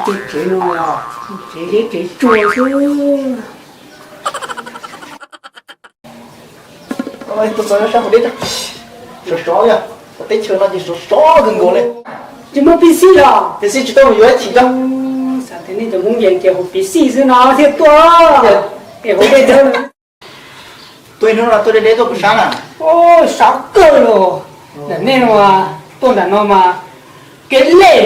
Tej tsev no, tsev liab tsev tsuag xwb. Tuaj txog sab hauv deb, sov sov li, teb chaws no ces sov sov kawg nkaus li. Tsis muaj pis xij los? Pis xij tsis tuaj mus yuav ib chim coj. Xav tias nej cov Hmoob Yas ces haus pis xij xwb no thiaj tuaj, es haus dej dawb. Tuaj ib hnub no tuaj deb deb tuaj puas sab na? Sab kawg los. Ntawm nej no, tuaj ntawm no mas kev lej,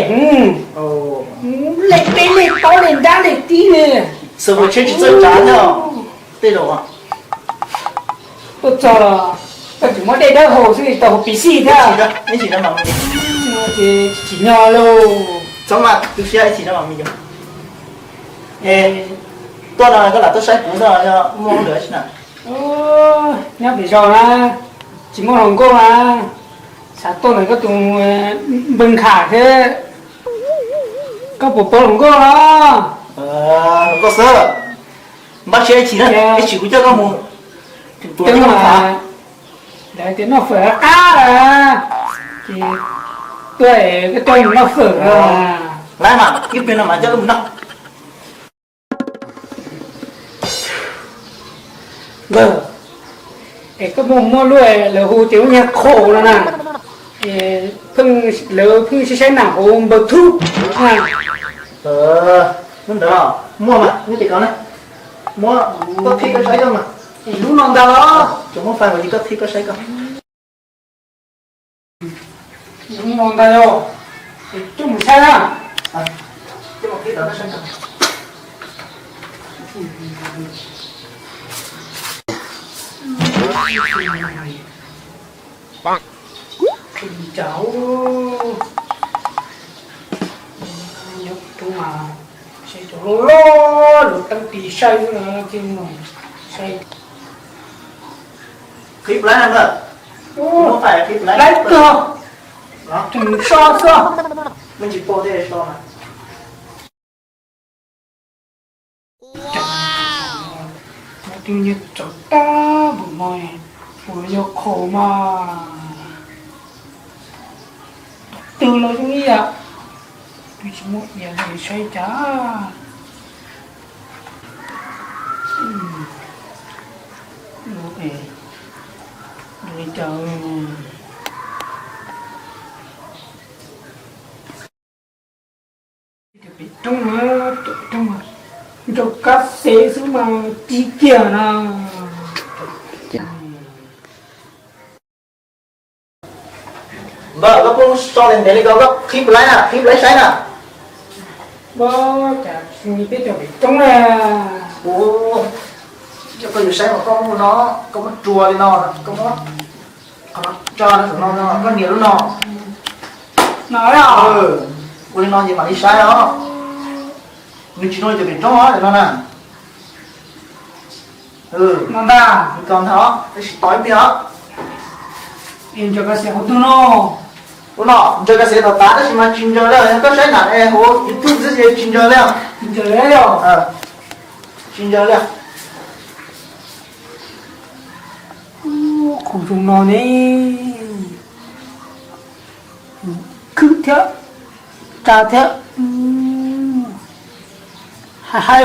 lej peb lej plaub lej nrab lej tib li. Xwm ua tsheb tsis txawj tsav thiab. Tej zaum tuaj txog, koj tsis muab dej dawb haus xwb tau haus pis xij thiab. Ib chim no mas, ces tsis tsim nyog lauj. Txhob mas tu siab, ib chim no mas me yog. Tuaj no koj lam tuaj saib kuv no, muaj hauj lwm tsi na? Nyob pem zos na, tsis muaj hluas nkauj na, xav tuaj ntawm koj tus npawg Nkham thiab. Koj puas paub hluas nkauj no? Hluas nkauj xwb. Npaj siab ib chim na, ib chim kuv coj koj mus. Lawv tias noj fawm qab qab lawm, ces tuaj es koj coj mus noj fawm. Lawv mas ib pliag no mas coj koj mus noj. Npawg, es koj muaj muaj lub lawv hu tias lub niag qhaus no na, lawv pheej saib saib nam hauv npawg thub. Lub ntawd muaj mas, nyob tim ko na. Muab koj qhib koj saib koj mas. Lub no ntag los? Tsuas muab fais ua li koj qhib koj saib koj. Lub no ntag yog, coj mus saib na. Cas nyob rau mas, saib cov loj loj luv teeb tis saib xwb na, cia mus saib. Qhib plaib na, muab fais qhib plaib. Plaib kawg, tseem so xwb. Muaj ntsis pom tej so mas. Muab tus niag tsawv tag npaum no, puas yog qhaus mas? Twg los zoo ib yam, twb tsis muaj iav li saib cas. Ua li cas? Pem roob na, pem roob na, nrog kab xev xwb mas ci kiag na. Npawg, koj pheej so ntev ntev li ko, koj qhib plaib na, qhib plaib saib na. Ua cas peb cov pem roob na. Ua, koj yuav saib mas koj muab no, koj muab rua li no, koj muab qhov no tso saum no, koj nias lub no. No, ua li no ces mam li saib os. Nws tsis zoo li cov pem roob os, no na. No ntag, nws tau ntag os, tab sis tos ib pliag os. Ntsaws kab xev hauv twg no? Ua no, ntsaws kab xev tom tav tab sis mas tsis ntsaws li, koj saib nram hauv YouTube xwb ces tsis ntsaws li. Tsis ntsaws li. Tsis ntsaws li. Qhov zoo no ne. thiab, tsa thiab, hais